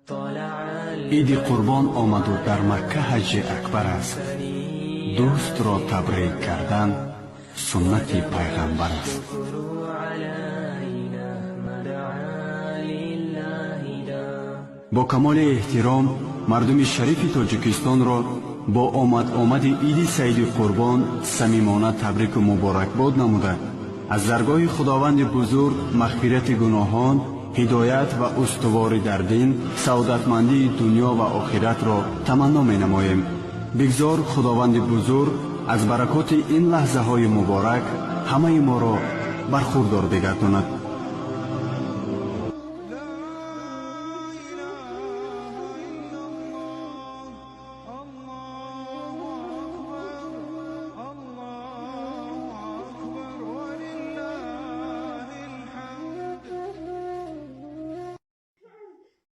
Иди Қурбон омаду дар Макка ҳаҷҷи акбар аст. Дӯстро табрик кардан суннати пайғамбар аст. علينا ما دعا لله داع. Бо камоли эҳтиром мардуми шарифи Тоҷикистонро бо омад-омади Иди Саиди Қурбон самимона табрику муборакбод намуда, аз даргоҳи Худованди бузург мағфирати гуноҳон, ҳидоят ва устуворӣ дар дин, саодатмандии дунё ва охиратро таманно менамоем. Бигзор Худованди бузург аз баракоти ин лаҳзаҳои муборак ҳамаи моро бархурдор бигардонад.